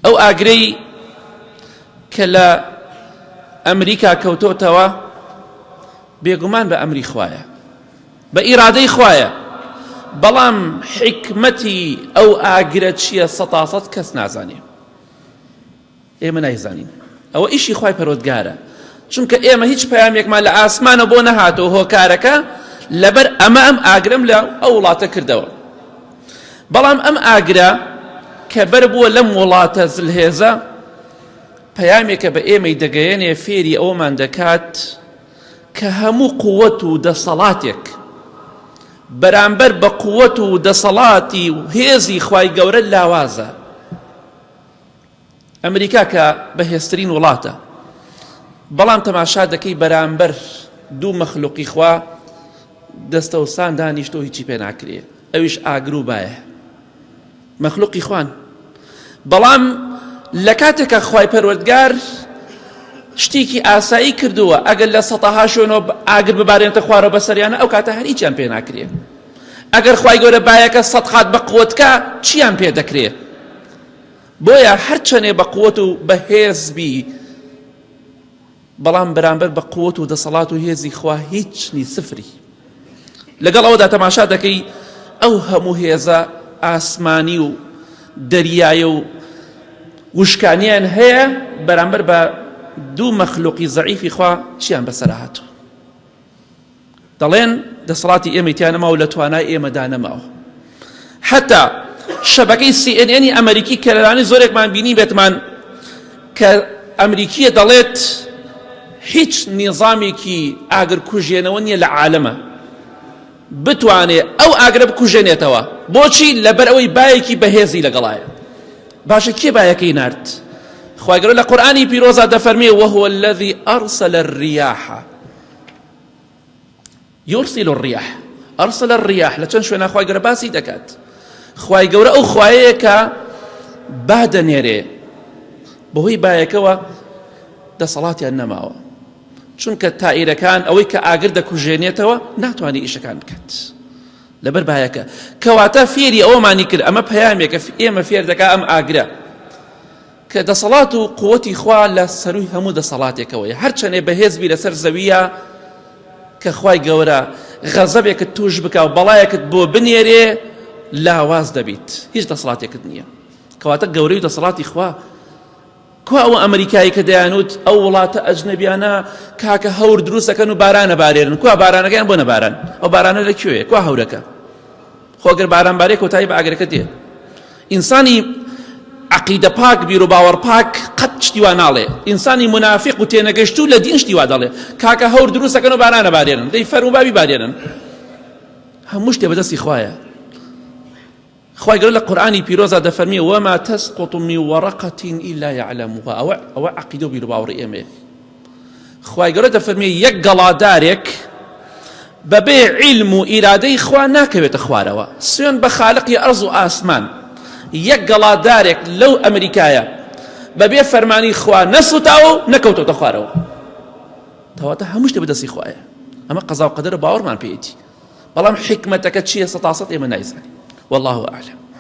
ئەو ئاگرەی کە لە ئەمریکا کەوتۆتەوە بێگومان بە ئەمری خوایە بە ئیرادەی خوایە بەڵام حیکمەتی ئەو ئاگرە چییە سەتاسەد کەس نازانێ ئێمە نایزانین ئەوە ئیشی خوای پەروەردگارە چونکە ئێمە هیچ پەیامێکمان لە ئاسمانە بۆ نەهاتەوە هۆکارەکە لەبەر ئەمە ئەم ئاگرم لە ئەو وڵاتە کردەوە بەڵام ئەم ئاگرە کە بەر بووە لەم وڵاتە زلهێزە پەیامێکە بە ئێمەی دەگەیەنێ فێری ئەومان دەکات کە هەموو قووەت و دەسەڵاتێک بەرامبەر بە قووەت و دەسەڵاتی و هێزی خوای گەورە لاوازە ئەمریکا کە بەهێزترین وڵاتە بەڵام تەماشا دەکەی بەرامبەر دوو مەخلوقی خوا دەستەوسان دانیشتۆ هیچی پێ ناکرێ ئەویش ئاگر و بایە مەخلوقی خوان بەڵام لە کاتێکە خوای پەروەردگار شتێکی ئاسایی کردووە ئەگەر لە سەتەها شوێنەوە ئاگر ببارێنتە خوارەوە بەسەریانە ئەو کاتە هەر هیچیان پێ ناکرێ ئەگەر خوای گەورە بایەکە سەد قات بە قوتکە چیان پێ دەکرێ بۆیە هەرچەنێ بە قوت و بەهێز بی بەڵام بەرامبەر بە قوت و دەسەڵات و هێزی خوا هیچ نی سفری لەگەڵ ئەوەدا تەماشا دەکەی ئەو هەموو هێزە ئاسمانی و دەریایە و وشکانیان هەیە بەرامبەر بە دوو مەخلوقی زەعیفی خوا چیان بەسەر هاتوو دەڵێن دەسەڵاتی ئێمەی تیا نەماوە لە توانای ئێمەدا نەماوە حتا شەبەکەی CNN ی ئەمریکی کە لەوانەیە زۆرێکمان بینی بێتمان کە ئەمریکیە دەڵێت هیچ نیزامێکی ئاگرکوژێنەوە نییە لە عالەمە بتوانێ ئەو ئاگرە بکوژێنێتەوە بۆچی لەبەر ئەوەی بایەکی بەهێزی لەگەڵایە باشە کێ بایەکەی نارد خوای گەورە لە قورئانی پیرۆزا دەفەرمێ وهو الذی ئەرسل الریاح یرسل الریاح ارسل الریاح لە چەند شوێنە خوای گەورە باسی دەکات خوای گەورە ئەو خوایەیە کە با دەنێرێ بەهۆی بایەکەوە دەسەڵاتیان نەماوە چونکە تائیرەکان ئەوەی کە ئاگر دەکوژێنێتەوە ناتوانێت ئیشەکان بکات لەبەر بایەکە کەواتە فێری ئەوەمانی کرد ئەمە پەیامێکە ئێمە فێر دەکا ئەم ئاگرە کە دەسەڵات و قوتی خوا لە سەرووی هەموو دەسەڵاتێکەوەیە هەرچەنێ بەهێز بی لەسەر زەویە کە خوای گەورە غەزەبێکت توش بکا و بەڵایەکت بۆ بنێرێ لاواز دەبیت هیچ دەسەڵاتێکت نییە کەواتە گەورەی دەسەڵاتی خوا کوا ئەوە ئەمریکایی کە دەیانوت ئەو وڵاتە ئەجنەبیانە کاکە هەور دروستەکەن و بارانە بارێنن کوا بارانەکەیان بۆ نەباران ئەو بارانە لە کوێ کوا هەورەکە خۆ گەر باران بارێ کۆتایی بە ئاگرەکە دێ ئینسانی عقیدە پاک بیر و باوەڕ پاک قەت شتی وا ناڵێ ئینسانی منافق و تێنەگەشتوو لە دین شتی وا دەڵێ کاکە هەور دروستەکەن و بارانە بارێنن دەی فەرموو بابی بارێنن هەموو شتێ بەدەستی خوایە خوای گەورە لە قورئانی پیرۆزا دەفەرمی وما تسقط من ورقة إلا يعلمها ئەوە ئەوە عقیدە و بیروباوەڕی ئێمەیە خوای گەورە دەفەرمی یەک گەڵادارێک بەبێ عیلم و ئیرادەی خوا ناکەوێتە خوارەوە سوێن بە خالقی ئەرز و ئاسمان یەک گەڵادارێک لەو ئەمریکایە بەبێ فەرمانی خوا نەسوتاوە و نەکەوتۆتە خوارەوە تەواتە هەموو شتێ بەدەستی خوایە ئەمە قەزا و قەدەرە باوەڕمان پێیەتی بەڵام حیکمەتەکە چییە سەتاسەت ئێمە نایزانین والله أعلم.